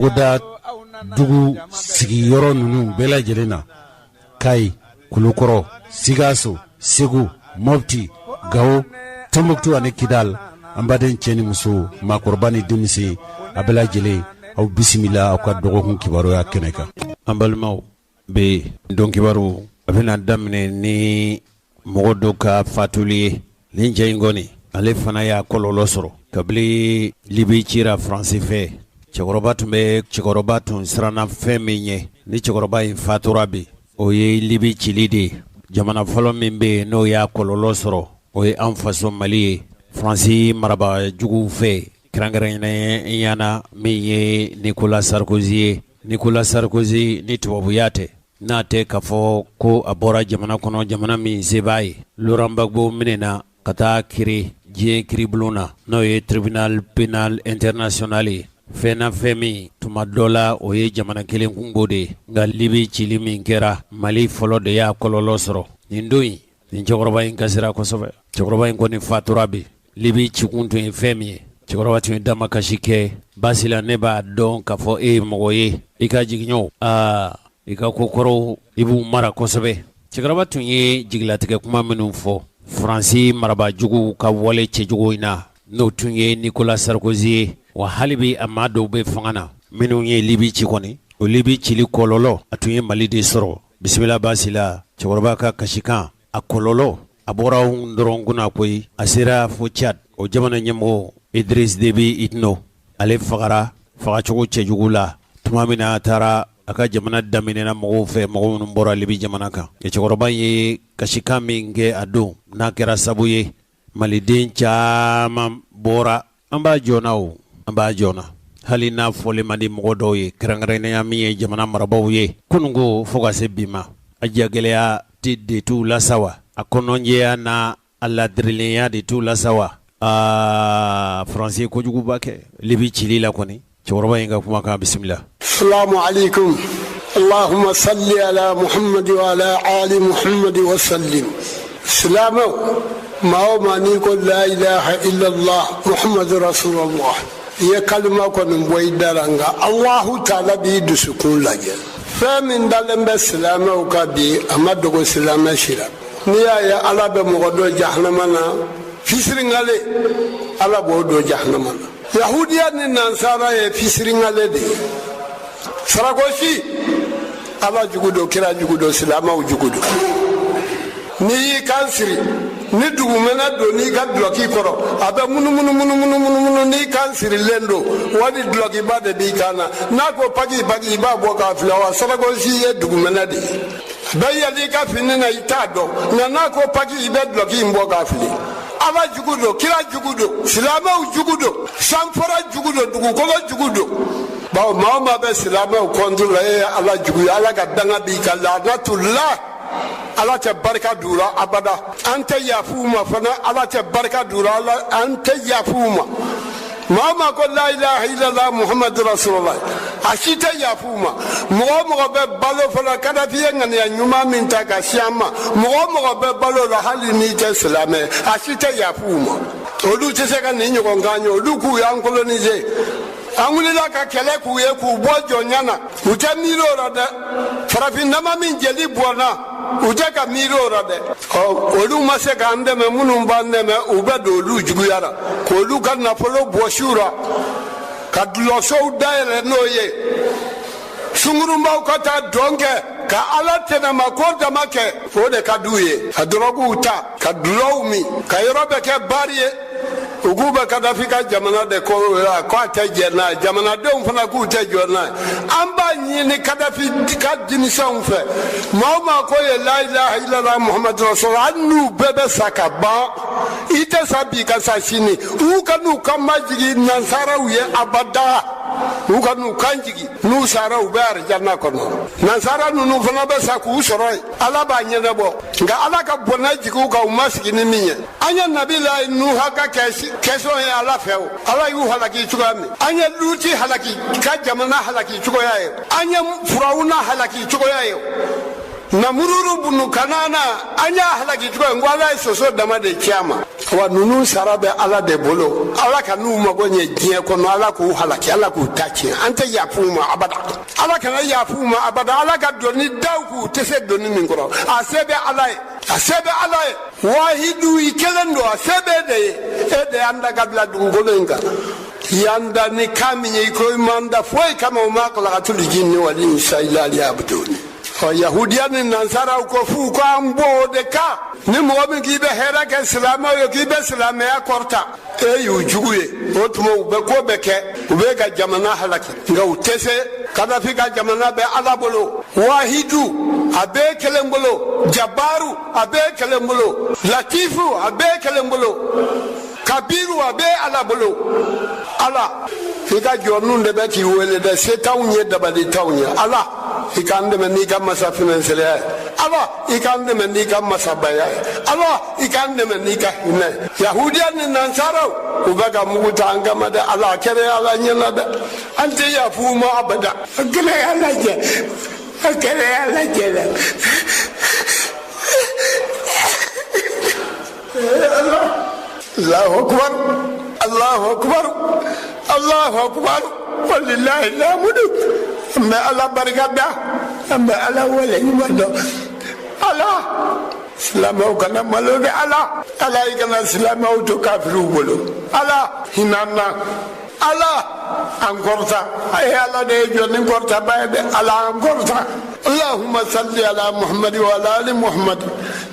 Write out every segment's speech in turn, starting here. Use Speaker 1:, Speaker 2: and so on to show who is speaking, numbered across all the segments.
Speaker 1: Togoda dugu sigiyɔrɔ ninnu bɛɛ lajɛlen na, Kayi, Kulukɔrɔ, Sikaso, Segu, Mopti, Gawo, Tɔnbukutu ani Kidal, an baden cɛ ni muso, maakɔrɔba ni denmisɛn, a bɛɛ lajɛlen, aw bisimila aw ka dɔgɔkun kibaruya kɛnɛ kan. An balimaw, bi don kibaru a bɛna daminɛ ni mɔgɔ dɔ ka fatuli ye. Nin cɛ in kɔni, ale fana y'a kɔlɔlɔ sɔrɔ kabini Libi cira Faransi fɛ. Cɛkɔrɔba tun bɛ cɛkɔrɔba tun siranna fɛn min ɲɛ, ni cɛkɔrɔba in fatura bi, o ye Libi cili de ye. Jamana fɔlɔ min bɛ yen n'o y'a kɔlɔlɔ sɔrɔ, o ye an faso Mali ye, Faransi marabaa juguw fɛ, kɛrɛnkɛrɛnnenya na min ye Nicolas Sarkozy ye. Nicolas Sarkozy ni tubabuya tɛ, n'a tɛ k'a fɔ ko a bɔra jamana kɔnɔ, jamana min se b'a ye. Laurent Gbagbo minɛna ka taa kiri diɲɛ kiribulon na, n'o ye Tribunal pénal international ye. Fɛn na fɛn min tuma dɔ la o ye jamana kelen kunko de ye, nka Libi cili min kɛra, Mali fɔlɔ de y'a kɔlɔlɔ sɔrɔ nin don in. Nin cɛkɔrɔba in kasira kosɛbɛ. Cɛkɔrɔba in kɔni fatura bi. Libi cikun tun ye fɛn min ye, cɛkɔrɔba tun ye damakasi kɛ. Baasi la, ne b'a dɔn k'a fɔ e ye mɔgɔ ye, i ka jigiɲɛw, aa, i ka ko kɔrɔw, i b'u mara kosɛbɛ. Cɛkɔrɔba tun ye jigilatigɛ kuma minnu fɔ Faransi marabaajuguw ka wale cɛjugu in na, n'o tun ye Nicolas Sarkozy ye, wa hali bi a maa dɔw bɛ fanga na minnu ye Libi ci kɔni, o Libi cili kɔlɔlɔ, a tun ye Mali de sɔrɔ. Bisimila baasi la, cɛkɔrɔba ka kasikan, a kɔlɔlɔ, a bɔra anw dɔrɔn kunna koyi, a sera fo Tchad. O jamana ɲɛmɔgɔ Idriss Déby Itno, ale fagara fagacogo cɛjugu la tuma min na a taara a ka jamana daminɛna mɔgɔw fɛ, mɔgɔ minnu bɔra Libi jamana kan. Cɛkɔrɔba in ye kasikan min kɛ a don, n'a kɛra sabu ye Maliden caman bɔra, an b'a jɔna, o an b'a jɔna, hali n'a fɔlen man di mɔgɔ dɔw ye, kɛrɛnkɛrɛnnenya min ye jamana marabaaw ye kununko fo ka se bi ma. A jagɛlɛya tɛ de t'u la sa wa? A kɔnɔjɛya n'a a ladirilenya de t'u la sa wa? Aa, Faransi ye kojuguba kɛ Libi cili la kɔni. Cɛkɔrɔba in ka kumakan, bisimila.
Speaker 2: Salamu alaikum. Allahumma salli ala Muhammad wa ala ali Muhammad wa sallim. Silamɛw, maa o maa n'i ko la ilaha illallah Muhammadu rasulullah, i ye kalima kɔni bɔ i da la, nka Allahu taala b'i dusukun lajɛ. Fɛn min dalen bɛ silamɛw kan bi, a ma dogo silamɛ si la. N'i y'a ye Ala bɛ mɔgɔ don jahanama na, fisirinkale, Ala b'o don jahanama na. Yahudiya ni nansara ye fisirinkale de ye. Sarakosi, Ala jugu don, kira jugu don, silamɛw jugu don. N'i y'i kan siri ni dugumɛnɛ don n'i ka dulɔki kɔrɔ, a bɛ munumunu munumunu munumunu. N'i kan sirilen don, wali dulɔkiba de b'i kan na, n'a ko paki paki, i b'a bɔ k'a fili. Wa sarakosi ye dugumɛnɛ de ye, a bɛ yɛlɛ i ka fini na, i t'a dɔn, nka n'a ko paki, i bɛ dulɔki in bɔ k'a fili. Ala jugu don, kira jugu don, silamɛw jugu don, sanfara jugu don, dugukolo jugu don, bawo maa o maa bɛ silamɛw contre la, e ye Ala jugu ye. Ala ka danga b'i kan, laanatula. Ala tɛ barika d'u la abada. An tɛ yafu ma fana. Ala tɛ barika d'u la, an tɛ yafu ma. Maa o maa ko la ilaha illallah muhammadu rasulullah, a si tɛ yafu ma. Mɔgɔ o mɔgɔ bɛ balo fana, Kadafi ye ŋaniya ɲuman min ta ka si an ma, mɔgɔ o mɔgɔ bɛ balo la, hali n'i tɛ silamɛ, a si tɛ yafu ma. Olu tɛ se ka nin ɲɔgɔn kan ye. Olu k'u y'an coloniser, an wulila ka kɛlɛ k'u ye k'u bɔ jɔnya na, u tɛ miiri o la dɛ. Farafin dama min jeli bɔnna, u tɛ ka miiri o la dɛ. Ɔ, olu ma se k'an dɛmɛ. Minnu b'an dɛmɛ, u bɛ don olu juguya la, k'olu ka nafolo bɔsi u la, ka dulɔsow dayɛlɛ n'o ye, sungurunbaw ka taa dɔn kɛ, ka Ala tɛnɛma ko dama kɛ. O de ka d'u ye, ka dɔrɔguw ta, ka dulɔw min, ka yɔrɔ bɛɛ kɛ baari ye. U k'u bɛ Kadafi ka jamana de ko k'a tɛ jɛ n'a ye, jamanadenw fana k'u tɛ jɔ n'a ye. An b'a ɲini Kadafi ka denmisɛnw fɛ, maa o maa ko ye la ilaha illallah muhammadu rasulullah, hali n'u bɛɛ bɛ sa ka ban, i tɛ sa bi ka sa sini, u ka n'u kan majigin nansaraw ye abada. U ka n'u kan jigin, n'u sara, u bɛ arijana kɔnɔ. Nansara ninnu fana bɛ sa k'u sɔrɔ yen, Ala b'a ɲɛnabɔ. Nka Ala ka bɔnɛ jigin u kan, u ma sigi ni min ye. An ye Nabila Nuha ka kɛsɔn ye Ala fɛ, o Ala y'u halaki cogoya min, an ye Luti halaki ka jamana halaki cogoya ye, an ye Furawuna halaki cogoya ye, Namururu bunu Kanana, an y'a halaki cogoya ye. N ko Ala ye soso dama de ci a ma. Wa ninnu sara bɛ Ala de bolo. Ala kan'u mago ɲɛ diɲɛ kɔnɔ, Ala k'u halaki, Ala k'u ta tiɲɛ. An tɛ yaf'u ma abada, Ala kana yaf'u ma abada. Ala ka doni da u kun u tɛ se doni min kɔrɔ. A se bɛ Ala ye, a se bɛ Ala ye. Wahidu, i kelen don, a se b'e de ye. E de y'an da ka bila dugukolo in kan. Y'an da ni kan min ye, i ko i m'an da foyi kama, wa ma khalaqtul jinni wal insa illa liya'buduni. Ɔ, yahudiya ni nansaraw ko f'u ko an bɔ o de kan. Ni mɔgɔ min k'i bɛ hɛrɛ kɛ silamɛw ye, k'i bɛ silamɛya kɔrɔta, e y'u jugu ye. O tuma u bɛ ko bɛɛ kɛ, u bɛ ka jamana halaki, nka u tɛ se. Kadafi ka jamana bɛ Ala bolo. Wahidu, a bɛɛ kelen bolo. Jabaru, a bɛɛ kelen bolo. Latifu, a bɛɛ kelen bolo. Kabiru, a bɛɛ Ala bolo. Ala, i ka jɔnninw de bɛ k'i wele dɛ. Se t'anw ye, dabali t'anw ye. Ala, i k'an dɛmɛ n'i ka masa finɛsɛlɛya ye. Ala, i k'an dɛmɛ n'i ka masabaya ye. Ala, i k'an dɛmɛ n'i ka hinɛ. Yahudiya ni nansaraw, u bɛ ka mugu ta an kama dɛ. Ala, a kɛra Ala ɲɛna dɛ. An tɛ yafu ma abada. A kɛra Ala jɛ, a kɛra Ala jɛ dɛ. Allahu akbar, Allahu akbar, Allahu akbar, walillahi alhamdu. An bɛ Ala barika da, an bɛ Ala waleɲuman dɔn. Ala, silamɛw kana malo dɛ. Ala, Ala, i kana silamɛw to kafiriw bolo. Ala, hinɛ an na. Ala, an kɔrɔta. A ye Ala de ye jɔ ni kɔrɔtaba ye dɛ. Ala, an kɔrɔta. Allahumma salli ala Muhammad wa ala ali Muhammad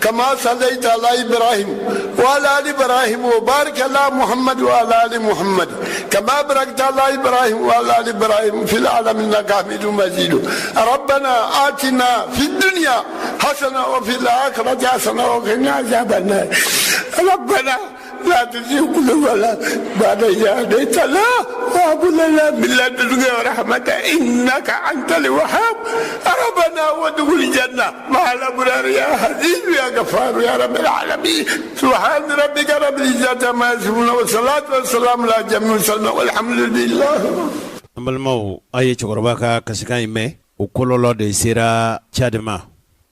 Speaker 2: kama sallaita ala Ibrahim wa ala ali Ibrahim wa barik ala Muhammad wa ala ali Muhammad kama barakta ala Ibrahim wa ala ali Ibrahim fil alamin innaka hamidum majid. Rabbana atina fid dunya hasana wa fil akhirati hasana wa qina azaban nar. Rabbana لا تزغ قلوبنا بعد إذ هديتنا وهب لنا من لدنك رحمة إنك أنت الوهاب. ربنا وادخل الجنة مع الأبرار يا عزيز يا غفار يا رب العالمين. سبحان ربك رب العزة عما يصفون والصلاة والسلام على جميع المرسلين والحمد لله.
Speaker 1: An balimaw, a ye cɛkɔrɔba ka kasikan in mɛn. O kɔlɔlɔ de sera Tchad ma.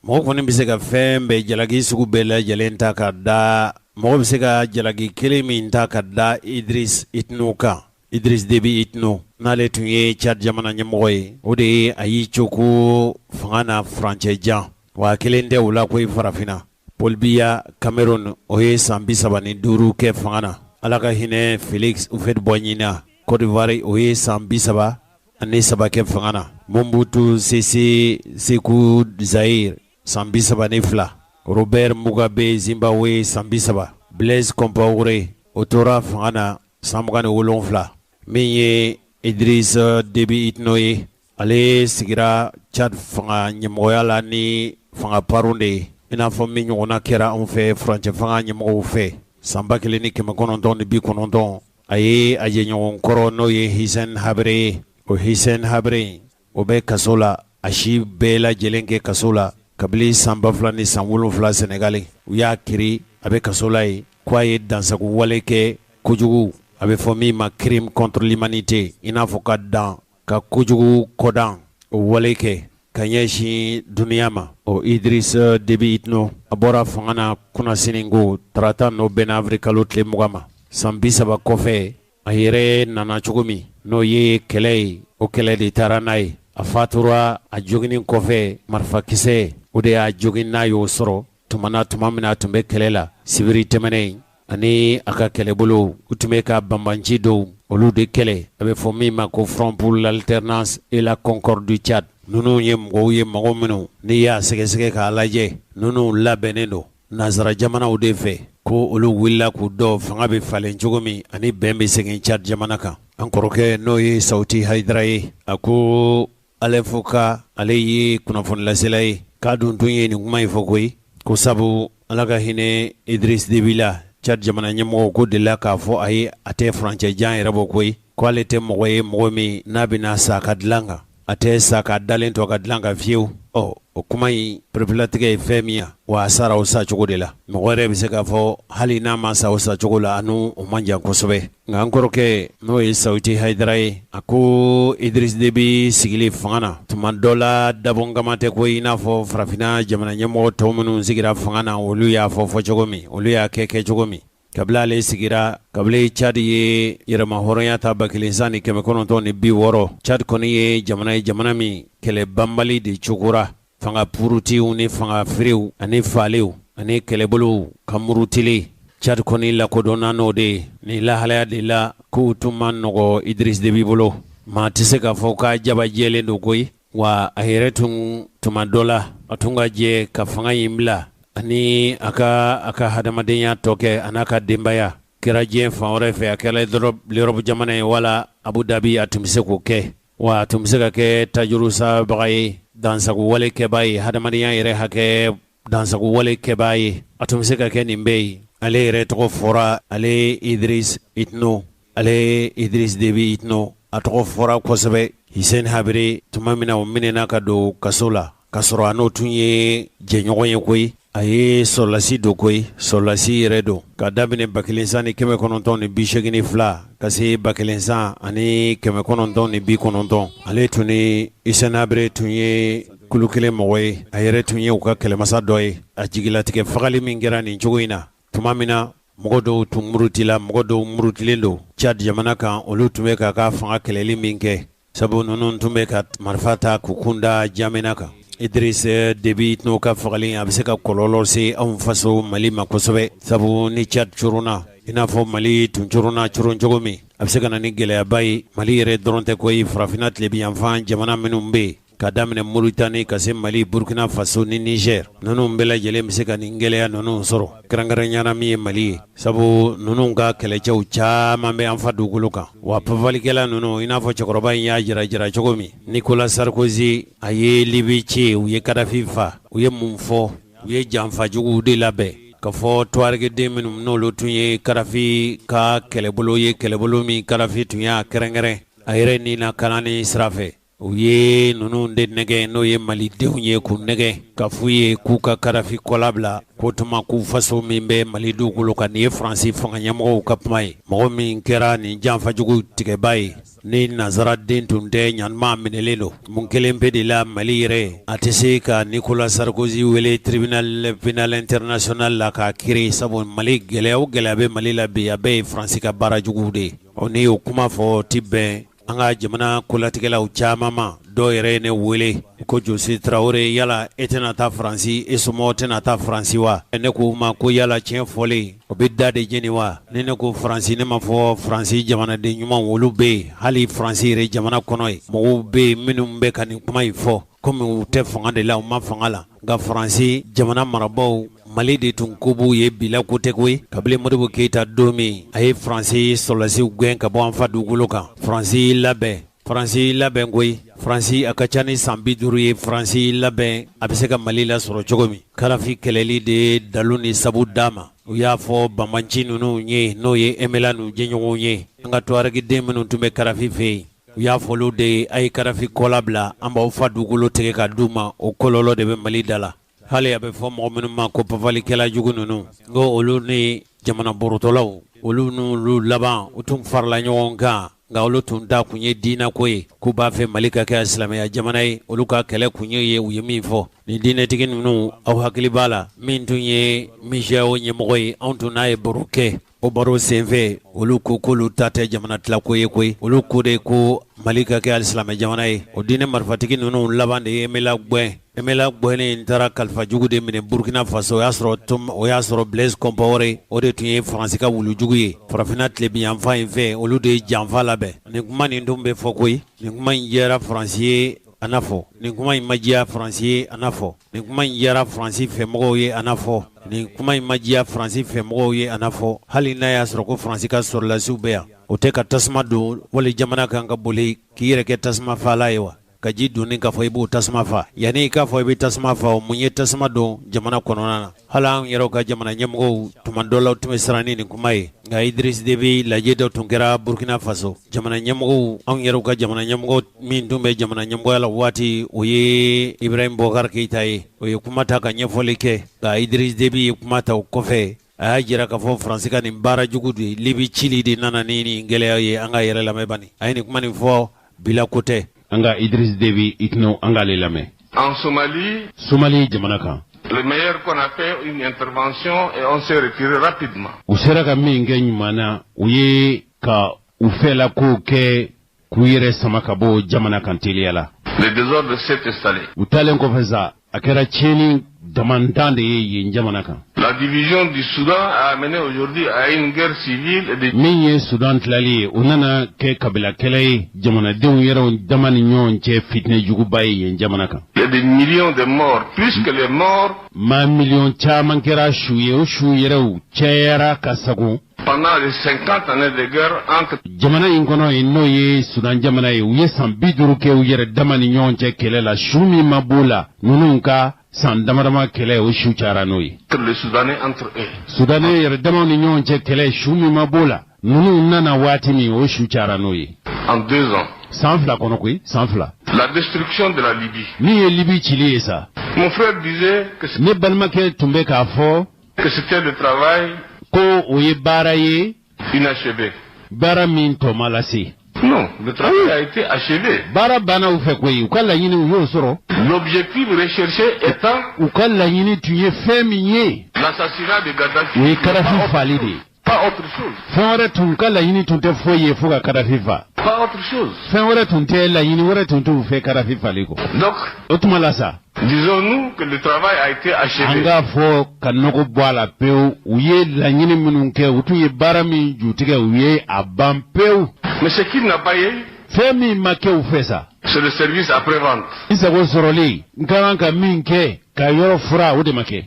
Speaker 1: Mɔgɔ kɔni bɛ se ka fɛn bɛɛ, jalaki sugu bɛɛ lajɛlen ta ka da, mɔgɔ bɛ se ka jalaki kelen min ta ka da Idris Itno kan, Idris Deby Itno, n'ale tun ye Tchad jamana ɲɛmɔgɔ ye, o de ye a y'i coko fanga na furancɛ jan wa kelen tɛ o la koyi farafinna. Paul Biya, Cameroun, o ye san 35 kɛ fanga na. Ala ka hinɛ Félix Houphouët-Boigny na, Côte d'Ivoire, o ye san 33 kɛ fanga na. Mobutu Sese Seko, Zaïre, san 32. Robert Mugabe, Zimbabwe, san 30. Blaise Compaoré, o tora fanga na san 27. Min ye Idriss Deby Itno ye, ale sigira Tchad fanga ɲɛmɔgɔya la ni fanga paron de ye, i n'a fɔ min ɲɔgɔnna kɛra anw fɛ furancɛ fanga ɲɛmɔgɔw fɛ san 1990. A ye a jɛɲɔgɔn kɔrɔ, n'o ye Hissène Habré ye, o Hissène Habré, o bɛ kaso la, a si bɛɛ lajɛlen kɛ kaso la kabini san 2007. Senegali, u y'a kiri, a bɛ kaso la yen, ko a ye dansago wale kɛ, kojugu a bɛ fɔ min ma crime contre l'humanité, i n'a fɔ ka dan ka kojugu kɔdan o wale kɛ ka ɲɛsin duniya ma. O Idriss Deby Itno, a bɔra fanga na kunasini ko tarata, n'o bɛnna avril kalo tile 20 ma, san 30 kɔfɛ. A yɛrɛ nana cogo min, n'o ye kɛlɛ ye, o kɛlɛ de taara n'a ye. A fatura a joginin kɔfɛ, marifakisɛ o de y'a jogin, n'a y'o sɔrɔ tuma na, tuma min na a tun bɛ kɛlɛ la sibiri tɛmɛnen, ani a ka kɛlɛbolo, u tun bɛ ka banbanci dɔw olu de kɛlɛ, a bɛ fɔ min ma ko Front pour l'alternance et la concorde du Tchad. Ninnu ye mɔgɔw ye, mɔgɔ minnu n'i y'a sɛgɛsɛgɛ k'a lajɛ, ninnu labɛnnen don nansara jamanaw de fɛ, ko olu wulila k'u dɔn fanga bɛ falen cogo min ani bɛn bɛ segin Tchad jamana kan. An kɔrɔkɛ, n'o ye Sawuti Hayidara ye, a ko ale fo ka ale ye kunnafonilasela ye, k'a dun tun ye nin kuma in fɔ koyi, ko sabu Ala ka hinɛ Idriss Deby la, Tchad jamana ɲɛmɔgɔw ko delila k'a fɔ a ye, a tɛ furancɛ jan yɛrɛ bɔ koyi, ko ale tɛ mɔgɔ ye, mɔgɔ min n'a bɛna sa ka dilan kan, a tɛ sa ka dalen to a ka dilan kan fiyewu. Ɔ, o kuma in pereperelatigɛ ye fɛn min ye wa, a sara o sa cogo de la. Mɔgɔ yɛrɛ bɛ se k'a fɔ hali n'a ma sa o sa cogo la, a n'o man jan kosɛbɛ. Nka an kɔrɔkɛ, n'o ye Sawuti Hayidara ye, a ko Idriss Deby sigili fanga na tuma dɔ la, dabɔnkama tɛ ko i n'a fɔ farafinna jamana ɲɛmɔgɔ tɔw minnu sigira fanga na, olu y'a fɔ fɔ cogo min, olu y'a kɛ kɛ cogo min. Kabila ale sigira, kabili Tchad ye yɛrɛmahɔrɔnya ta 1960, Tchad kɔni ye jamana ye, jamana min kɛlɛ banbali de cogora, fanga purutiw ni fanga firiw ani faaliw ani kɛlɛbolow ka murutili. Tchad kɔni lakodɔnna n'o de ye. Nin lahalaya de la, kow tun man nɔgɔ Idriss Déby bolo. Maa tɛ se k'a fɔ k'a jaba jɛlen don koyi. Wa a yɛrɛ tun tuma dɔ la, a tun ka jɛ ka fanga in bila ani a ka a ka hadamadenya tɔ kɛ a n'a ka denbaya kɛra diɲɛ fan wɛrɛ fɛ, a kɛra l'Europe jamana ye wala Abu Dhabi, a tun bɛ se k'o kɛ. Wa a tun bɛ se ka kɛ tajurusabaga ye, dansago wale kɛbaa ye, hadamadenya yɛrɛ hakɛ dansago wale kɛbaa ye. A tun bɛ se ka kɛ nin bɛɛ ye. Ale yɛrɛ tɔgɔ fɔra, ale Idriss Itno, ale Idriss Déby Itno, a tɔgɔ fɔra kosɛbɛ Hissène Habré tuma min na o minɛna ka don kaso la, k'a sɔrɔ a n'o tun ye jɛɲɔgɔn ye koyi. A ye sɔrɔlasi don koyi, sɔrɔlasi yɛrɛ don, ka daminɛ 1982 ka se 1990. Ale tun ni Hissène Habré tun ye kulu kelen mɔgɔ ye. A yɛrɛ tun ye u ka kɛlɛmasa dɔ ye. A jigilatigɛ fagali min kɛra nin cogo in na, tuma min na mɔgɔ dɔw tun murutila, mɔgɔ dɔw murutilen don Tchad jamana kan, olu tun bɛ k'a ka fanga kɛlɛli min kɛ, sabu ninnu tun bɛ ka marifa ta k'u kun da Jamena kan. Idriss Déby Itno ka fagali, a bɛ se ka kɔlɔlɔ se anw faso Mali ma kosɛbɛ, sabu ni Tchad coronna i n'a fɔ Mali tun coronna coron cogo min, a bɛ se ka na ni gɛlɛyaba ye. Mali yɛrɛ dɔrɔn tɛ koyi, farafinna tilebinyanfan jamana minnu bɛ yen, ka daminɛ Mauritanie ka se Mali, Burkina Faso ni Niger, ninnu bɛɛ lajɛlen bɛ se ka nin gɛlɛya ninnu sɔrɔ, kɛrɛnkɛrɛnya na min ye Mali ye, sabu ninnu ka kɛlɛcɛw caman bɛ an fa dugukolo kan. Wa papalikɛla ninnu, i n'a fɔ cɛkɔrɔba in y'a jira jira cogo min, Nicolas Sarkozy, a ye Libi ci, u ye Kadafi fa, u ye mun fɔ? U ye janfa juguw de labɛn ka fɔ tuareg-den minnu n'olu tun ye Kadafi ka kɛlɛbolo ye, kɛlɛbolo min Kadafi tun y'a kɛrɛnkɛrɛn a yɛrɛ ni na kanani sira fɛ. U ye ninnu de nɛgɛ, n'o ye malidenw ye, k'u nɛgɛ ka f'u ye k'u ka Kadafi kɔlabila, k'o tuma k'u faso min bɛ Mali dugukolo kan. Nin ye Faransi fanga ɲɛmɔgɔw ka kuma ye. Mɔgɔ min kɛra nin janfajugu tigɛba ye, ni nansaraden tun tɛ, ɲanima minɛlen don mun kelen pe de la Mali yɛrɛ, a tɛ se ka Nicolas Sarkozy wele tribunal pénal international la k'a kiri, sabu Mali gɛlɛya o gɛlɛya bɛ Mali la bi, a bɛɛ ye Faransi ka baara juguw de ye. Ɔ n'i y'o kuma fɔ, o ti bɛn an ka jamana kolatigɛlaw caman ma. Dɔw yɛrɛ ye ne wele ko Josi Tarawele, yala e tɛna taa Faransi, e somɔgɔw tɛna taa Faransi wa? Ne ko ma ko yala tiɲɛ fɔlen, o bɛ da de jeni wa? Ni ne ko Faransi, ne ma fɔ Faransi jamanaden ɲumanw, olu bɛ yen. Hali Faransi yɛrɛ jamana kɔnɔ yen, mɔgɔw bɛ yen minnu bɛ ka nin kuma in fɔ, komi u tɛ fanga de la, u ma fanga la. Nka Faransi jamana marabaaw, Mali de tun ko b'u ye bi la, ko tɛ koyi. Kabini Modibo Keyita don min a ye Faransi sɔrɔdasiw gɛn ka bɔ an fa dugukolo kan, Faransi labɛn, Faransi labɛn koyi. Faransi, a ka ca ni san 50 ye, Faransi labɛn a bɛ se ka Mali lasɔrɔ cogo min. Kadafi kɛlɛli de ye dalu ni sabu d'a ma. U y'a fɔ banbanci ninnu ye, n'o ye MNLA n'u jɛɲɔgɔnw ye, an ka tuareg-den minnu tun bɛ Kadafi fɛ yen, u y'a fɔ olu de ye: a ye Kadafi kɔlabila, an b'aw fa dugukolo tigɛ ka d'u ma. O kɔlɔlɔ de bɛ Mali da la. Hali a bɛ fɔ mɔgɔ minnu ma ko papalikɛla jugu ninnu, n ko olu ni jamana borotɔlaw, olu n'olu laban u tun farala ɲɔgɔn kan, nka olu tun ta kun ye diinɛko ye, k'u b'a fɛ Mali ka kɛ silamɛya jamana ye. Olu ka kɛlɛ kun ye, u ye min fɔ nin diinɛtigi ninnu, aw hakili b'a la, min tun ye MUJAO ɲɛmɔgɔ ye, anw tun n'a ye baro kɛ. O baro senfɛ, olu ko k'olu ta tɛ jamana tilako ye koyi, olu ko de ko Mali ka kɛ alisilamɛ jamana ye. O diinɛ marifatigi ninnu laban de ye MNLA gɛn. MNLA gɛnnen taara kalifa jugu de minɛ Burkina Faso. O y'a sɔrɔ Blaise Compaoré, o de tun ye Faransi ka wulujugu ye farafinna tilebinyanfan in fɛ, olu de ye janfa labɛn. Nin kuma nin dun bɛ fɔ koyi. Nin kuma in diyara Faransi ye, a n'a fɔ. Nin kuma in ma diya Faransi ye, a n'a fɔ. Nin kuma in diyara Faransi fɛmɔgɔw ye, a n'a fɔ. Nin kuma in ma diya Faransi fɛmɔgɔw ye, a n'a fɔ. Hali n'a y'a sɔrɔ ko Faransi ka sɔrɔdasiw bɛ yan, o tɛ ka tasuma don wali jamana kan ka boli k'i yɛrɛ kɛ tasuma fala ye wa? Ka ji donni k'a fɔ i b'o tasuma fa, yanni i k'a fɔ i bɛ tasuma fa, o mun ye tasuma don jamana kɔnɔna na? Hali an yɛrɛw ka jamana ɲɛmɔgɔw, tuma dɔ la, u tun bɛ siran ni nin kuma ye. Nka Idriss Déby lajɛ dɔ tun kɛra Burkina Faso jamana ɲɛmɔgɔw, anw yɛrɛw ka jamana ɲɛmɔgɔ min tun bɛ jamana ɲɛmɔgɔya la waati, o ye Ibrahim Boubacar Keïta ye, o ye kuma ta ka ɲɛfɔli kɛ. Nka Idriss Déby ye kuma ta o kɔfɛ, a y'a jira k'a fɔ Faransi ka nin baara jugu de, Libi cili de nana ni nin gɛlɛya ye. An ka yɛrɛ lamɛn bani, a ye nin kuma nin fɔ, bila ko tɛ. An ka Idriss Déby Itno, an k'ale lamɛn.
Speaker 3: En Somalie,
Speaker 1: Somali jamana kan,
Speaker 3: Le meilleur qu'on a fait, une intervention et on s'est retiré rapidement.
Speaker 1: U sera ka min kɛ ɲuman na, o ye ka u fɛla kow kɛ k'u yɛrɛ sama ka bɔ jamana kan teliya la.
Speaker 3: Le désordre s'est installé.
Speaker 1: U taalen kɔfɛ sa, a kɛra tiɲɛni damantan de ye yen jamana kan.
Speaker 3: La division du Soudan a amené aujourd'hui à une guerre civile et des
Speaker 1: Min ye Sudan tilali ye, o nana kɛ kabila kɛlɛ ye jamanadenw yɛrɛw dama ni ɲɔgɔn cɛ, fitinɛ juguba ye yen jamana kan.
Speaker 3: Et des millions de morts, plus que les morts
Speaker 1: Maa miliyɔn caman kɛra su ye, o su yɛrɛw cayara ka sago.
Speaker 3: Pendant les 50 années de guerre entre
Speaker 1: Jamana in kɔnɔ yen, n'o ye Sudan jamana ye, u ye san 50 kɛ u yɛrɛ dama ni ɲɔgɔn cɛ kɛlɛ la. Su min ma b'o la ninnu ka san damadama kɛlɛ, o su cayara n'o ye.
Speaker 3: Les Soudanais entre eux.
Speaker 1: Sudanais yɛrɛ damaw ni ɲɔgɔn cɛ kɛlɛ, su min ma b'o la ninnu nana waati min, o su cayara n'o ye.
Speaker 3: En 2 ans.
Speaker 1: San 2 kɔnɔ koyi, san 2.
Speaker 3: La destruction de la Libye.
Speaker 1: Min ye Libi cili ye sa.
Speaker 3: Mon frère disait que
Speaker 1: Ne balimakɛ tun bɛ k'a fɔ
Speaker 3: que c'était le travail
Speaker 1: ko o ye baara ye
Speaker 3: inachevé.
Speaker 1: baara min tɔ ma lase.
Speaker 3: Non, le travail a été achevé.
Speaker 1: Baara banna u fɛ koyi, u ka laɲini, u y'o sɔrɔ.
Speaker 3: L'objectif recherché étant
Speaker 1: U ka laɲini tun ye fɛn min ye,
Speaker 3: l'assassinat de Gaddafi.
Speaker 1: o ye Kadafi fali de ye.
Speaker 3: Pas autre chose.
Speaker 1: Fɛn wɛrɛ tun ka laɲini tun tɛ foyi ye fo ka Kadafi fa.
Speaker 3: Pas autre chose.
Speaker 1: Fɛn wɛrɛ tun tɛ, laɲini wɛrɛ tun t'u fɛ Kadafi fali kɔ.
Speaker 3: Donc,
Speaker 1: O tuma la sa,
Speaker 3: disons-nous que le travail a été
Speaker 1: an
Speaker 3: achevé.
Speaker 1: k'a fɔ ka nɔgɔ bɔ a la pewu, u ye laɲini minnu kɛ, u tun ye baara min jutigɛ, u ye a ban pewu.
Speaker 3: Mais ce qu'il n'a pas eu,
Speaker 1: Fɛn min ma kɛ u fɛ sa,
Speaker 3: c'est le service après-vente.
Speaker 1: N sago sɔrɔlen, n ka kan ka min kɛ ka yɔrɔ fura, o de ma kɛ.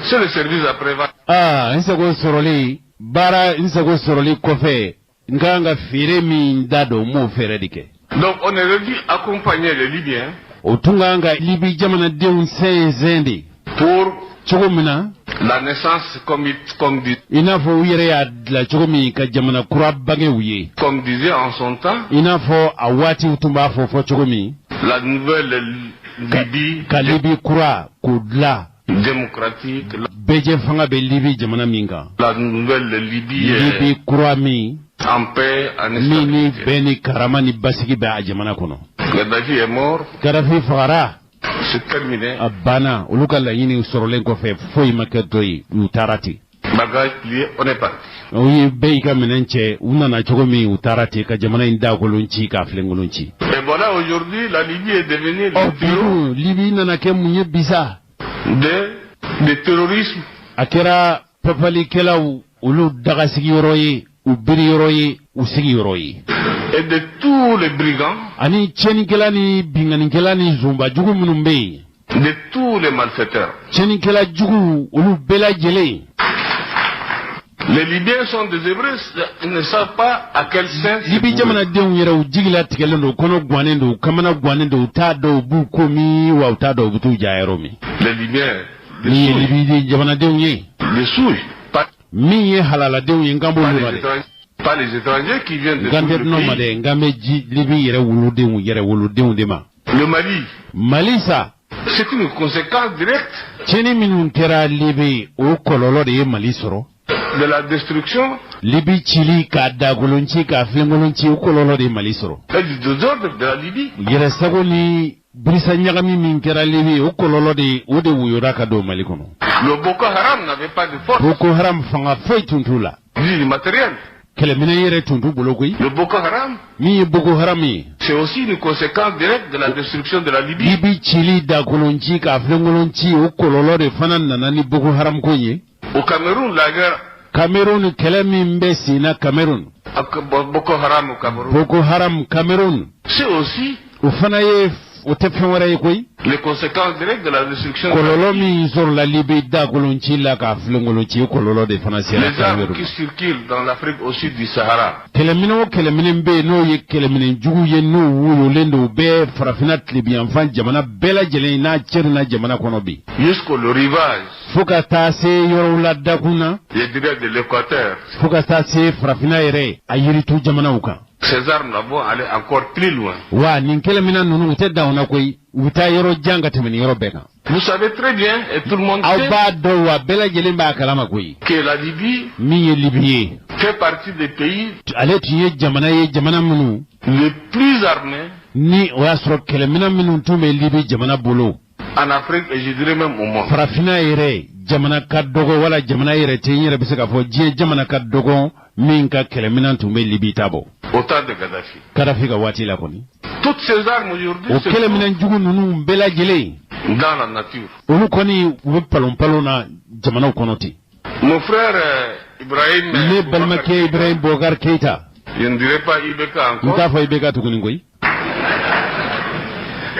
Speaker 3: C'est le service après-vente.
Speaker 1: Aa, n sago sɔrɔlen, baara n sago sɔrɔli kɔfɛ, n ka kan ka feere min da don, n m'o fɛɛrɛ de kɛ.
Speaker 3: Donc, on aurait dû accompagner les Libyens
Speaker 1: O tun ka kan ka Libi jamanadenw sɛnsɛn de
Speaker 3: pour
Speaker 1: cogo min na,
Speaker 3: la naissance,
Speaker 1: i n'a fɔ u yɛrɛ y'a dilan cogo min, ka jamana kura bange u ye,
Speaker 3: comme disait en son temps,
Speaker 1: i n'a fɔ a waatiw tun b'a fɔ fɔ cogo min,
Speaker 3: la nouvelle Libye
Speaker 1: ka Libi kura k'o dilan,
Speaker 3: démocratique, la
Speaker 1: bɛɛjɛ fanga bɛ Libi jamana min kan,
Speaker 3: la nouvelle Libye
Speaker 1: Libi kura min
Speaker 3: en paix, en
Speaker 1: min ni
Speaker 3: stabilité.
Speaker 1: bɛn ni karama ni basigi bɛ a jamana kɔnɔ.
Speaker 3: Gaddafi est mort,
Speaker 1: Kadafi fagara.
Speaker 3: C'est terminé.
Speaker 1: A banna. Olu ka laɲini sɔrɔlen kɔfɛ, foyi ma kɛ dɔ ye, u taara ten.
Speaker 3: Bagage plié, on est parti.
Speaker 1: U ye bɛɛ y'i ka minɛn cɛ, u nana cogo min, u taara ten ka jamana in dakolon ci k'a filenkolon ci.
Speaker 3: Et voilà, aujourd'hui, la Libye est devenue
Speaker 1: Ɔ
Speaker 3: le
Speaker 1: bi dun, Libi nana kɛ mun ye bisa?
Speaker 3: de terrorisme
Speaker 1: A kɛra papalikɛlaw olu dagasigiyɔrɔ ye, u biriyɔrɔ ye, u sigiyɔrɔ ye,
Speaker 3: et de tous les brigands,
Speaker 1: ani tiɲɛnikɛla ni binkannikɛla ni zunbajugu minnu bɛ yen,
Speaker 3: de tous les malfaiteurs.
Speaker 1: Tiɲɛnikɛla juguw, olu bɛɛ lajɛlen.
Speaker 3: Les Libyens sont désœuvrés, ils ne savent pas à quel saint se
Speaker 1: Libi
Speaker 3: vouer.
Speaker 1: jamanadenw yɛrɛ, u jigilatigɛlen don, kɔnɔ gannen don, u kamana gannen don, u t'a dɔn u b'u ko min wa, u t'a dɔn u bɛ t'u ja yɔrɔ min.
Speaker 3: Les Libyens, les
Speaker 1: Min ye
Speaker 3: souillent,
Speaker 1: Libi jamanadenw ye,
Speaker 3: les souillent, pas,
Speaker 1: min ye halaladenw ye, n kan
Speaker 3: pas
Speaker 1: b'olu
Speaker 3: les
Speaker 1: ma dɛ.
Speaker 3: étrangers, pas les étrangers qui viennent de
Speaker 1: N kan
Speaker 3: tout
Speaker 1: tɛ
Speaker 3: le
Speaker 1: dunanw ma
Speaker 3: pays.
Speaker 1: dɛ, n kan bɛ ji Libi yɛrɛ wolodenw, yɛrɛ wolodenw de ma.
Speaker 3: Le Mali,
Speaker 1: Mali sa,
Speaker 3: c'est une conséquence directe
Speaker 1: tiɲɛni minnu kɛra Libi, o kɔlɔlɔ de ye Mali sɔrɔ.
Speaker 3: De la destruction
Speaker 1: Libi cili k'a dagolon ci k'a filenkolon ci, o kɔlɔlɔ de ye Mali sɔrɔ.
Speaker 3: Et du désordre de la Libye.
Speaker 1: Yɛrɛsago ni birisa ɲagami min kɛra Libi, o kɔlɔlɔ de, o de woyora ka don Mali kɔnɔ.
Speaker 3: Le Boko Haram n'avait pas de force,
Speaker 1: Boko Haram fanga foyi tun t'u la,
Speaker 3: ni de matériel.
Speaker 1: Kɛlɛminɛ yɛrɛ tun t'u bolo koyi.
Speaker 3: Le Boko Haram,
Speaker 1: Min ye Boko Haram ye,
Speaker 3: c'est aussi une conséquence directe de la destruction de la Libye.
Speaker 1: Libi cili, dakolon ci k'a filenkolon ci, o kɔlɔlɔ de fana nana ni Boko Haram ko in ye.
Speaker 3: Au Cameroun, la guerre
Speaker 1: Cameroun, kɛlɛ min bɛ sen na Cameroun,
Speaker 3: Boko Haram au Cameroun,
Speaker 1: Boko Haram Cameroun,
Speaker 3: c'est aussi
Speaker 1: o fana ye, o tɛ fɛn wɛrɛ ye koyi,
Speaker 3: les conséquences directes de la destruction de la
Speaker 1: kɔlɔlɔ min sɔrɔla Libi dakolon ci la k'a filenkolon ci, o kɔlɔlɔ de fana sera
Speaker 3: Les armes
Speaker 1: Cameroun.
Speaker 3: qui circulent dans l'Afrique au sud du Sahara,
Speaker 1: Kɛlɛminɛ o kɛlɛminɛ bɛ yen, n'o ye kɛlɛminɛ jugu ye, n'o woyolen don, u bɛɛ farafinna tilebiyanfan jamana bɛɛ lajɛlen n'a cɛrinna jamana kɔnɔ bi,
Speaker 3: jusqu'au le rivage,
Speaker 1: fo ka taa se yɔrɔw la dakun na,
Speaker 3: je dirais de l'équateur.
Speaker 1: Fo ka taa se farafinna yɛrɛ a yiritu jamanaw kan.
Speaker 3: Ces armes-là vont aller encore plus loin.
Speaker 1: Wa nin kɛlɛminɛ ninnu, u tɛ dan o na koyi, u bɛ taa yɔrɔ jan ka tɛmɛ nin yɔrɔ bɛɛ kan.
Speaker 3: Vous savez très bien, et tout le monde
Speaker 1: Aw
Speaker 3: sait,
Speaker 1: b'a dɔn wa, bɛɛ lajɛlen b'a kalama koyi,
Speaker 3: que la Libye
Speaker 1: min ye Libi ye,
Speaker 3: fait partie des pays
Speaker 1: ale tun ye jamana ye, jamana minnu
Speaker 3: les plus armés
Speaker 1: ni o y'a sɔrɔ kɛlɛminɛ minnu tun bɛ Libi jamana bolo
Speaker 3: en Afrique et je dirais même au monde.
Speaker 1: Farafinna yɛrɛ, jamana ka dɔgɔ wala jamana yɛrɛ tɛ n yɛrɛ bɛ se k'a fɔ diɲɛ jamana ka dɔgɔ min ka kɛlɛminɛ tun bɛ Libi ta bɔ.
Speaker 3: Au temps de Kadhafi.
Speaker 1: Kadafi ka waati la kɔni.
Speaker 3: Toutes ces armes aujourd'hui
Speaker 1: O
Speaker 3: se
Speaker 1: kɛlɛminɛ jugu ninnu bɛɛ lajɛlen,
Speaker 3: trouvent dans la nature.
Speaker 1: olu kɔni, u bɛ palon palon na jamanaw kɔnɔ ten.
Speaker 3: Mon frère Ibrahim
Speaker 1: Ne
Speaker 3: Boubacar
Speaker 1: balimakɛ
Speaker 3: Keïta,
Speaker 1: Ibrahim Boubacar Keita,
Speaker 3: je ne dirais pas IBK
Speaker 1: n
Speaker 3: encore,
Speaker 1: t'a fɔ IBK tuguni koyi,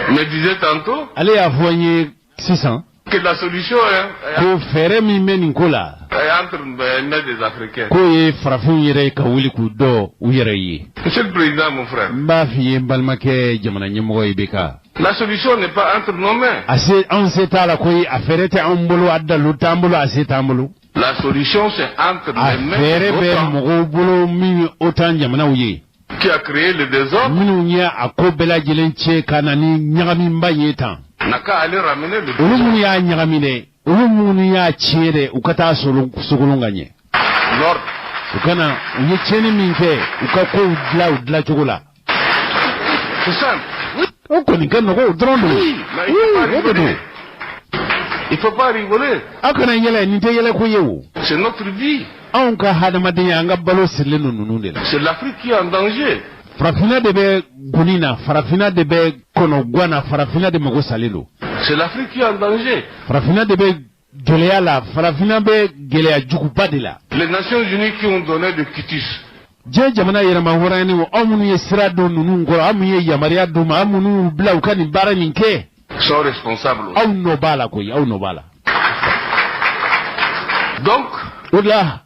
Speaker 3: me disait tantôt
Speaker 1: ale y'a fɔ n ye sisan
Speaker 3: que la solution est,
Speaker 1: ko fɛɛrɛ min bɛ nin ko la,
Speaker 3: est entre les mains des Africains.
Speaker 1: k'o ye farafinw yɛrɛ ka wuli k'u dɔ u yɛrɛ ye.
Speaker 3: Monsieur le Président, mon frère,
Speaker 1: N b'a f'i ye, n balimakɛ jamana ɲɛmɔgɔ IBK,
Speaker 3: la solution n'est pas entre nos mains.
Speaker 1: A se, anw se t'a la koyi. A fɛɛrɛ tɛ anw bolo, a dalu t'an bolo, a se t'an bolo.
Speaker 3: La solution, c'est entre
Speaker 1: A
Speaker 3: les mains
Speaker 1: fɛɛrɛ
Speaker 3: de
Speaker 1: bɛ
Speaker 3: l'OTAN
Speaker 1: mɔgɔw bolo min ye OTAN jamanaw ye,
Speaker 3: qui a créé le désordre,
Speaker 1: minnu ye a ko bɛɛ lajɛlen tiɲɛ ka na ni ɲagamiba ye tan.
Speaker 3: n'a qu'à aller ramener le
Speaker 1: Olu
Speaker 3: désordre.
Speaker 1: minnu y'a ɲagami dɛ, olu minnu y'a tiɲɛ dɛ, u ka taa sogolon ka ɲɛ.
Speaker 3: L'ordre.
Speaker 1: U kana u ye tiɲɛni min kɛ, u ka kow dilan u dilancogo la.
Speaker 3: C'est simple.
Speaker 1: O kɔni ka nɔgɔ, o dɔrɔn don.
Speaker 3: Oui, mais il faut pas
Speaker 1: O de don.
Speaker 3: rigoler. Il faut pas rigoler.
Speaker 1: Aw kana yɛlɛ, nin tɛ yɛlɛ ko ye o.
Speaker 3: C'est notre vie.
Speaker 1: Anw ka hadamadenya, an ka balo sirilen don ninnu de la.
Speaker 3: C'est l'Afrique qui est en danger.
Speaker 1: Farafinna de bɛ goni na, farafinna de bɛ kɔnɔguwan na, farafinna de mago salen don.
Speaker 3: C'est l'Afrique qui est en danger.
Speaker 1: Farafinna de bɛ gɛlɛya la, farafinna bɛ gɛlɛya juguba de la.
Speaker 3: Les Nations Unies qui ont donné le quitus,
Speaker 1: Diɲɛ jamana yɛrɛma hɔrɔnyalenw, aw minnu ye sira don ninnu kɔrɔ, aw minnu ye yamaruya d'u ma, aw minnu y'u bila u ka nin baara nin kɛ,
Speaker 3: sont responsables aussi.
Speaker 1: Aw nɔ b'a la koyi, aw nɔ b'a la.
Speaker 3: Donc,
Speaker 1: O de la,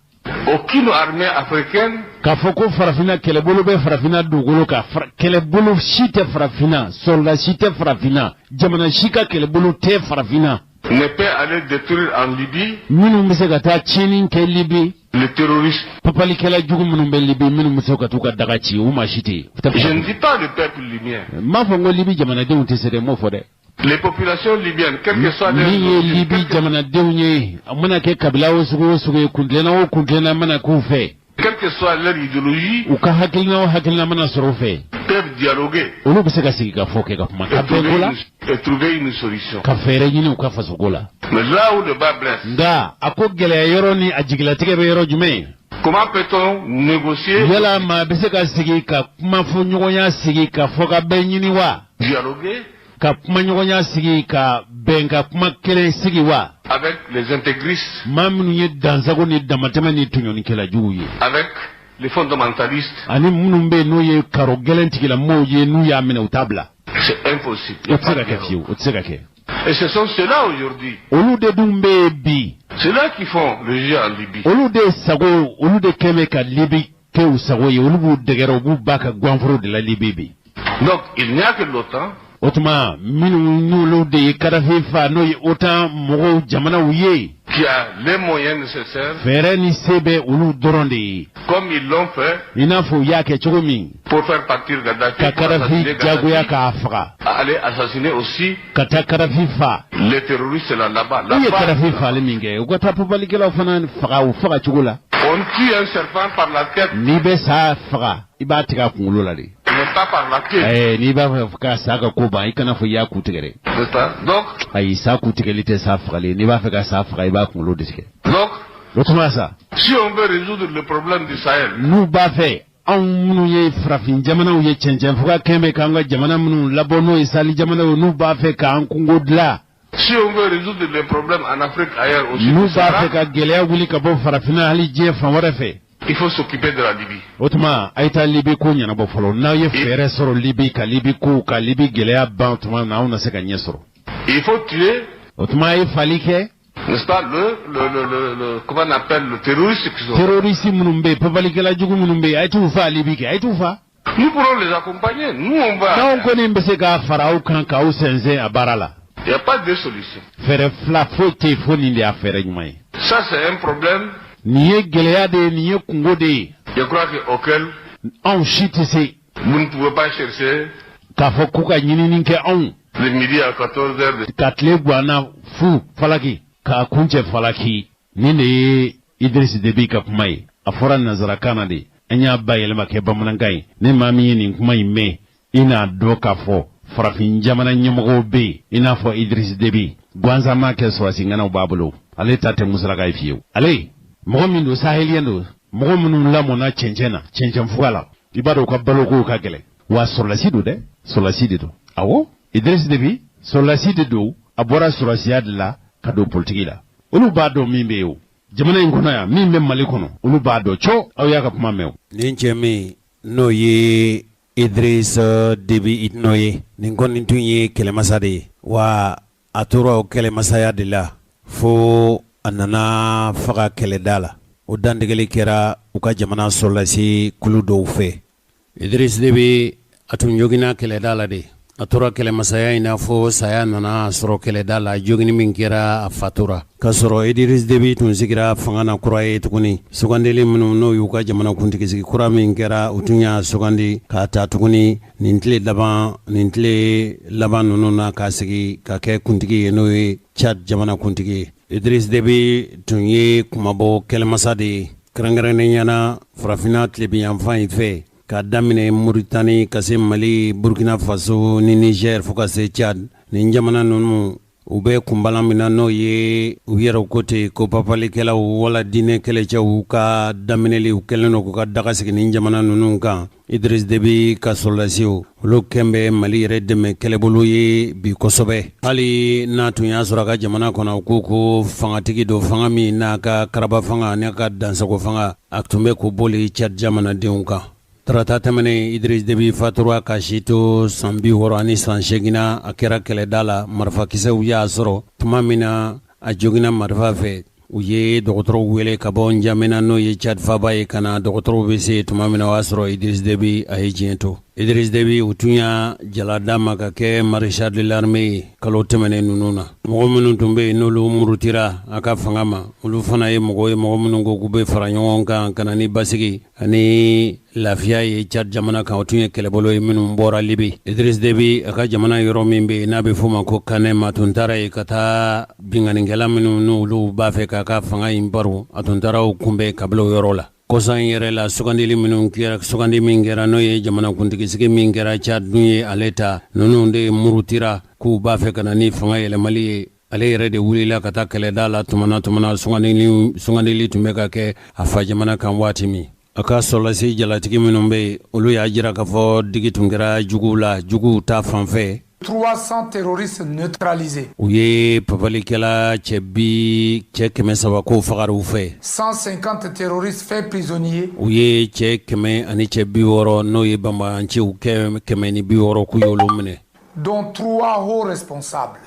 Speaker 3: aucune armée africaine
Speaker 1: k'a fɔ ko farafinna kɛlɛbolo bɛ farafinna dugukolo kan, kɛlɛbolo si tɛ farafinna, sɔrɔda si tɛ farafinna, jamana si ka kɛlɛbolo tɛ farafinna
Speaker 3: ne peut aller détruire en Libye
Speaker 1: minnu bɛ se ka taa tiɲɛni kɛ Libi,
Speaker 3: les terroristes.
Speaker 1: Papalikɛla jugu minnu bɛ Libi, minnu bɛ se ka t'u ka daga ci, u maa si tɛ yen. U tɛ
Speaker 3: Je ne
Speaker 1: farafinna.
Speaker 3: dis pas le peuple libyen.
Speaker 1: N m'a fɔ n ko Libi jamanadenw tɛ se dɛ, n m'o fɔ dɛ.
Speaker 3: Les populations libyennes, quelle que soit leur
Speaker 1: Min ye
Speaker 3: origine,
Speaker 1: Libi jamanadenw ye, a mana kɛ kabila o sugu o sugu ye, kuntilenna o kuntilenna mana k'u fɛ,
Speaker 3: quelle que soit leur idéologie,
Speaker 1: u ka hakilina o hakilina mana sɔrɔ u fɛ,
Speaker 3: peuvent dialoguer
Speaker 1: olu bɛ se ka sigi ka fɔ kɛ, ka kuma, ka
Speaker 3: et
Speaker 1: bɛn ko
Speaker 3: trouver
Speaker 1: la,
Speaker 3: une, et trouver une solution.
Speaker 1: ka fɛɛrɛ ɲini u ka fasoko la.
Speaker 3: Mais là où le bât blesse,
Speaker 1: Nka a ko gɛlɛya yɔrɔ ni a jigilatigɛ bɛ yɔrɔ jumɛn?
Speaker 3: comment peut-on négocier,
Speaker 1: Yala maa bɛ se ka sigi ka kuma fɔ ɲɔgɔnya sigi ka fɔ ka bɛn ɲini wa?
Speaker 3: Dialoguer
Speaker 1: Ka kuma ɲɔgɔnya sigi, ka bɛn, ka kuma kelen sigi wa,
Speaker 3: avec les intégristes,
Speaker 1: maa minnu ye dansago ni damatɛmɛ ni tɔɲɔnikɛla juguw ye,
Speaker 3: avec les fondamentalistes?
Speaker 1: Ani minnu bɛ yen n'o ye karo gɛlɛn tigilamɔgɔw ye, n'u y'a minɛ u t'a bila?
Speaker 3: C'est impossible.
Speaker 1: O tɛ se ka kɛ fiyewu, o tɛ se ka kɛ.
Speaker 3: Et ce sont ceux-là aujourd'hui,
Speaker 1: Olu de dun bɛ yen bi,
Speaker 3: ceux-là qui font le jeu en Libye.
Speaker 1: olu de sago, olu de kɛ bɛ ka Libi kɛ u sago ye, olu b'u dɛgɛrɛ, u b'u ba ka ganforo de la Libi bi.
Speaker 3: Donc il n'y a que l'OTAN
Speaker 1: O tuma minnu n'olu de ye Kadafi fa, n'o ye OTAN mɔgɔw jamanaw ye,
Speaker 3: qui a les moyens nécessaires,
Speaker 1: fɛɛrɛ ni se bɛ olu dɔrɔn de ye,
Speaker 3: comme ils l'ont fait
Speaker 1: i n'a fɔ u y'a kɛ cogo min
Speaker 3: pour faire partir Gaddafi,
Speaker 1: ka
Speaker 3: pour
Speaker 1: Kadafi
Speaker 3: assassiner
Speaker 1: jagoya
Speaker 3: Gaddafi,
Speaker 1: k'a faga,
Speaker 3: aller assassiner aussi
Speaker 1: ka taa Kadafi fa.
Speaker 3: les terroristes là, là-bas.
Speaker 1: U ye
Speaker 3: Là-bas,
Speaker 1: Kadafi faali min kɛ, u ka taa papalikɛlaw fana faga u faga cogo la.
Speaker 3: on tue un serpent par la tête,
Speaker 1: N'i bɛ sa faga, i b'a tigɛ a kunkolo la de.
Speaker 3: mais pas par la queue.
Speaker 1: N'i b'a fɛ ka sa ka ko ban, i kana fɔ i y'a ku tigɛ dɛ.
Speaker 3: N'est-ce pas? Donc,
Speaker 1: Ayi, sa ku tigɛli tɛ sa fagali. N'i b'a fɛ ka sa faga, i b'a kunkolo de tigɛ.
Speaker 3: donc,
Speaker 1: O tuma sa,
Speaker 3: si on veut résoudre le problème du Sahel,
Speaker 1: n'u b'a fɛ anw minnu ye farafin jamanaw ye, cɛncɛn fuga kɛn bɛ k'an ka jamana minnu labɔ, n'o ye sahel jamanaw ye, n'u b'a fɛ k'an kungo dilan,
Speaker 3: si on veut résoudre les problèmes en Afrique, ailleurs aussi,
Speaker 1: n'u
Speaker 3: au
Speaker 1: b'a
Speaker 3: Sahara,
Speaker 1: fɛ ka gɛlɛya wuli ka bɔ farafinna, hali diɲɛ fan wɛrɛ fɛ,
Speaker 3: il faut s'occuper de la Libye.
Speaker 1: O tuma a ye taa Libi ko ɲɛnabɔ fɔlɔ. N'aw ye fɛɛrɛ sɔrɔ Libi ka Libi ko ka Libi gɛlɛya ban tuma min na, anw na se ka ɲɛ sɔrɔ.
Speaker 3: Il faut tuer,
Speaker 1: O tuma a ye fali kɛ
Speaker 3: n'est-ce pas, le, comment on appelle, le terroriste qui sont.
Speaker 1: Terroriste minnu bɛ yen, papalikɛla jugu minnu bɛ yen, a ye t'u fa Libi kɛ, a ye t'u fa.
Speaker 3: Nous pourrons les accompagner. Nous, on va.
Speaker 1: N'anw kɔni bɛ se k'a fara aw kan k'aw sɛnsɛn a baara la.
Speaker 3: Il n'y a pas de solution.
Speaker 1: Fɛɛrɛ fila foyi tɛ yen fo nin de y'a fɛɛrɛ ɲuman ye.
Speaker 3: Ça, c'est un problème,
Speaker 1: Nin ye gɛlɛya de ye, nin ye kungo de ye.
Speaker 3: je crois, auquel
Speaker 1: Anw si tɛ se
Speaker 3: vous ne pouvez pas chercher
Speaker 1: k'a fɔ k'u ka ɲinini kɛ anw.
Speaker 3: De midi à 14 heures.
Speaker 1: Ka tile gwanna fu falaki k'a kuncɛ falaki. Nin de ye Idriss Déby ka kuma ye. A fɔra nanzarakan na de, an y'a bayɛlɛma kɛ bamanankan ye. Ni maa min ye nin kuma in mɛn, i n'a dɔn k'a fɔ farafin jamana ɲɛmɔgɔw bɛ yen i n'a fɔ Idriss Déby gansan m'a kɛ sɔrɔdasi ŋanaw b'a bolo. Ale ta tɛ musalaka ye fiyewu. Ale mɔgɔ min don, sahélien don, mɔgɔ minnu lamɔna cɛncɛn na, cɛncɛnfuga la, i b'a dɔn u ka balokow ka gɛlɛn. Wa sɔrɔdasi don dɛ, sɔrɔdasi de don. Awɔ, Idriss Déby sɔrɔdasi de don, a bɔra sɔrɔdasiya de la ka don politiki la. Olu b'a dɔn min bɛ yen o jamana in kɔnɔ yan, min bɛ Mali kɔnɔ, olu b'a dɔn co. Aw y'a ka kuma mɛn o. Nin cɛ min n'o ye Idriss Déby Itno ye, nin kɔni tun ye kɛlɛmasa de ye, wa a tora o kɛlɛmasaya de la fo a nana faga kɛlɛda la. O dantigɛli kɛra u ka jamana sɔrɔdasi kulu dɔw fɛ. Idriss Déby a tun joginna kɛlɛda la de. A tora kɛlɛmasaya in na fo saya nana sɔrɔ kɛlɛda la. Jogini min kɛra, a fatura. K'a sɔrɔ Idriss Déby tun sigira fanga na kura ye tuguni. Sugandili minnu n'o y'u ka jamanakuntigisigi kura min kɛra, u tun y'a sugandi k'a ta tuguni nin tile laban nin tile laban ninnu na k'a sigi ka kɛ kuntigi ye, n'o ye Tchad jamanakuntigi ye. Idriss Déby tun ye kunmabɔ kɛlɛmasa de ye, kɛrɛnkɛrɛnnenya na farafinna tilebinyanfan in fɛ, k'a daminɛ Mauritanie ka se Mali, Burkina Faso ni Niger fo ka se Tchad. Nin jamana ninnu, u bɛ kunbalan min na, n'o ye u yɛrɛ ko ten ko papalikɛlaw wala diinɛ kɛlɛcɛw ka daminɛli, u kɛlen don k'u ka daga sigi nin jamana ninnu kan. Idriss Déby ka sɔrɔdasiw, olu kɛn bɛ Mali yɛrɛ dɛmɛ kɛlɛbolo ye bi kosɛbɛ, hali n'a tun y'a sɔrɔ a ka jamana kɔnɔ ko ko fangatigi don, fanga min n'a ka karaba fanga n'a ka dansago fanga, a tun bɛ k'o boli Tchad jamanadenw kan. Tarata tɛmɛnen, Idriss Déby fatura ka si to san 68 na. A kɛra kɛlɛda la, marifakisɛw y'a sɔrɔ. Tuma min na a joginna marifa fɛ, u ye dɔgɔtɔrɔw wele ka bɔ N'Djamena, n'o ye Tchad faba ye, ka na. Dɔgɔtɔrɔw bɛ se tuma min na, o y'a sɔrɔ Idriss Déby a ye diɲɛ to. Idriss Déby, u tun y'a jala d'a ma ka kɛ maréchal de l'armée ye kalo tɛmɛnen ninnu na. Mɔgɔ minnu tun bɛ yen, n'olu murutira a ka fanga ma, olu fana ye mɔgɔ ye, mɔgɔ minnu ko k'u bɛ fara ɲɔgɔn kan ka na ni basigi ani lafiya ye Tchad jamana kan. O tun ye kɛlɛbolo ye minnu bɔra Libi. Idriss Déby a ka jamana yɔrɔ min bɛ yen n'a bɛ f'o ma ko Kanem, a tun taara yen ka taa binkannikɛla minnu n'olu b'a fɛ k'a ka fanga in baro, a tun taara o kunbɛn ka bila o yɔrɔ la. Kɔsa in yɛrɛ la, sugandili minnu kɛra, sugandi min kɛra, n'o ye jamanakuntigisigi min kɛra Tchad dun ye, ale ta ninnu de murutira k'u b'a fɛ ka na ni fanga yɛlɛmali ye. Ale yɛrɛ de wulila ka taa kɛlɛda la tumana tumana sugandili sugandili tun bɛ ka kɛ a fa jamana kan. Waati min a ka sɔrɔdasi jalatigi minnu bɛ yen, olu y'a jira k'a fɔ digi tun kɛra juguw la, juguw ta fan fɛ.
Speaker 4: 300 terroristes neutralisés.
Speaker 1: U ye papalikɛla cɛ bi cɛ 300 k'o fagara u fɛ.
Speaker 4: 150 terroristes faits prisonniers.
Speaker 1: U ye cɛ 100 ani cɛ 60, n'o ye banbaanciw 160, k'u y'olu minɛ.
Speaker 4: Dont trois hauts responsables.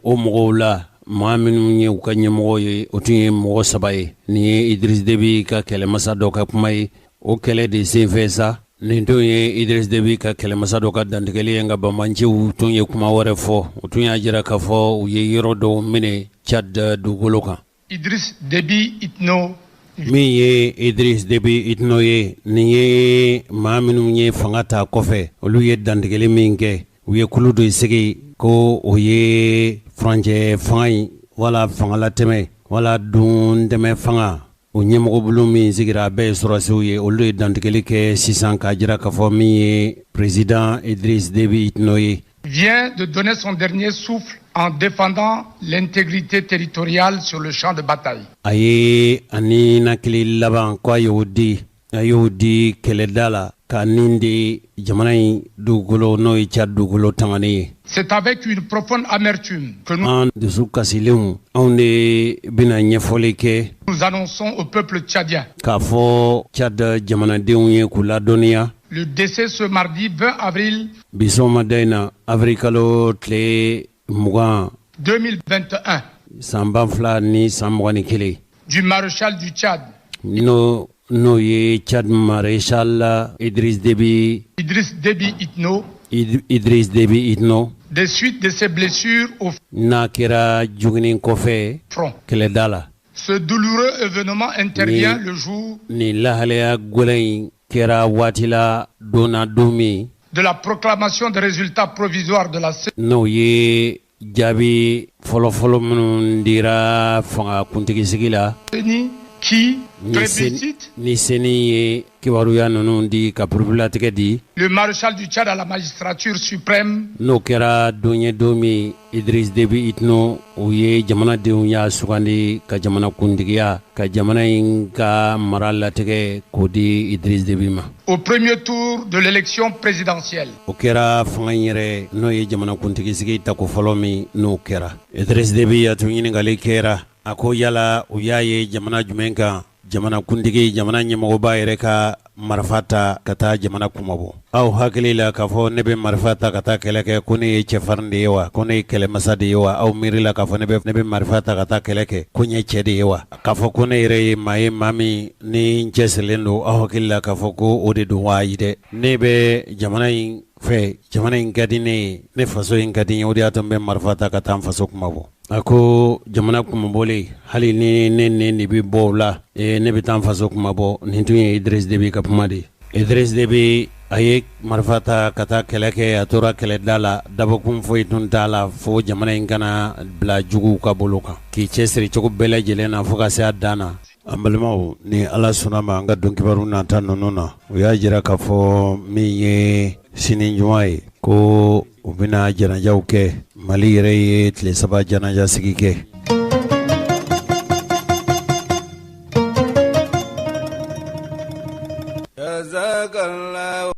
Speaker 1: O mɔgɔw la, maa minnu ye u ka ɲɛmɔgɔ ye, o tun ye mɔgɔ saba ye. Nin ye Idriss Déby ka kɛlɛmasa dɔ ka kuma ye. O kɛlɛ de senfɛ sa, nin tun ye Idriss Déby ka kɛlɛmasa dɔ ka dantigɛli ye. Nka banbaanciw tun ye kuma wɛrɛ fɔ. U tun y'a jira k'a fɔ u ye yɔrɔ dɔw minɛ Tchad dugukolo kan.
Speaker 4: Idriss Déby Itno.
Speaker 1: Min ye Idriss Déby Itno ye, nin ye maa minnu ye fanga ta kɔfɛ, olu ye dantigɛli min kɛ, u ye kulu dɔ sigi ko o ye furancɛ fanga in wala fangalatɛmɛ wala dun dɛmɛ fanga. O ɲɛmɔgɔbolo min sigira, a bɛɛ ye sɔrɔdasiw ye. Olu ye dantigɛli kɛ sisan k'a jira k'a fɔ min ye président Idriss Déby Itno ye,
Speaker 4: vient de donner son dernier souffle en défendant l'intégrité territoriale sur le champ de bataille.
Speaker 1: A ye a ninakili laban ko a y'o di kɛlɛda la ka nin di jamana in dugukolo, n'o ye Tchad dugukolo tangani ye.
Speaker 4: C'est avec une profonde amertume que nous
Speaker 1: An dusu kasilenw, anw de bɛna ɲɛfɔli kɛ
Speaker 4: nous annonçons au peuple tchadien
Speaker 1: k'a fɔ Tchad jamanadenw ye, k'u ladɔnniya
Speaker 4: le décès ce mardi 20 avril
Speaker 1: bi sɔgɔmada in na, avril kalo tile 20
Speaker 4: 2021
Speaker 1: san 2021
Speaker 4: du maréchal du Tchad
Speaker 1: n'o ye Tchad maréchal Idriss Déby
Speaker 4: Idriss Déby Itno
Speaker 1: Idriss Déby Itno
Speaker 4: des suites de ses blessures au
Speaker 1: n'a kɛra joginin kɔfɛ
Speaker 4: front.
Speaker 1: kɛlɛda la.
Speaker 4: Ce douloureux événement intervient le jour
Speaker 1: Nin lahalaya gwɛlɛn in kɛra waati la, don na, don min
Speaker 4: de la proclamation des résultats provisoires de la
Speaker 1: N'o ye jaabi fɔlɔfɔlɔ minnu dira fanga kuntigisigi la,
Speaker 4: CENI qui plébiscite
Speaker 1: ni CENI ye kibaruya ninnu di ka pereperelatigɛ di
Speaker 4: le maréchal du Tchad à la magistrature suprême.
Speaker 1: N'o kɛra don ye, don min Idriss Déby Itno, u ye jamanadenw y'a sugandi ka jamana kuntigiya, ka jamana in ka mara latigɛ k'o di Idriss Déby ma.
Speaker 4: Au premier tour de l'élection présidentielle.
Speaker 1: O kɛra fanga in yɛrɛ, n'o ye jamana kuntigisigi tako fɔlɔ min n'o kɛra. Idriss Déby, a tun ɲininkali kɛra, a ko yala u y'a ye jamana jumɛn kan jamana kuntigi, jamana ɲɛmɔgɔba yɛrɛ ka marifa ta ka taa jamana kumabɔ? Aw hakili la k'a fɔ ne bɛ marifa ta ka taa kɛlɛ kɛ, ko ne ye cɛfarin de ye wa? Ko ne ye kɛlɛmasa de ye wa? Aw miiri la k'a fɔ ne bɛ marifa ta ka taa kɛlɛ kɛ, ko n ye cɛ de ye wa? K'a fɔ ko ne yɛrɛ ye maa ye, maa min ni n cɛsirilen don, aw hakili la k'a fɔ ko o de don wa? Ayi dɛ, ne bɛ jamana in fɛ, jamana in ka di ne ye, ne faso in ka di n ye, o de y'a to n bɛ marifa ta ka taa n faso kumabɔ. A ko jamana kumabɔlen, hali ni ne ne de bɛ bɔ o la, ne bɛ taa n faso kumabɔ. Nin tun ye Idriss Déby ka kuma de ye. Idriss Déby, a ye marifa ta ka taa kɛlɛ kɛ, a tora kɛlɛda la, dabɔkun foyi tun t'a la fo jamana in kana bila juguw ka bolo kan, k'i cɛsiri cogo bɛɛ lajɛlen na fo ka se a dan na. An balimaw, ni Ala sɔnna ma, an ka don kibaru nata ninnu na, u y'a jira k'a fɔ min ye sini juma ye, ko u bɛna janajaw kɛ. Mali yɛrɛ ye tile 3 janaja sigi kɛ.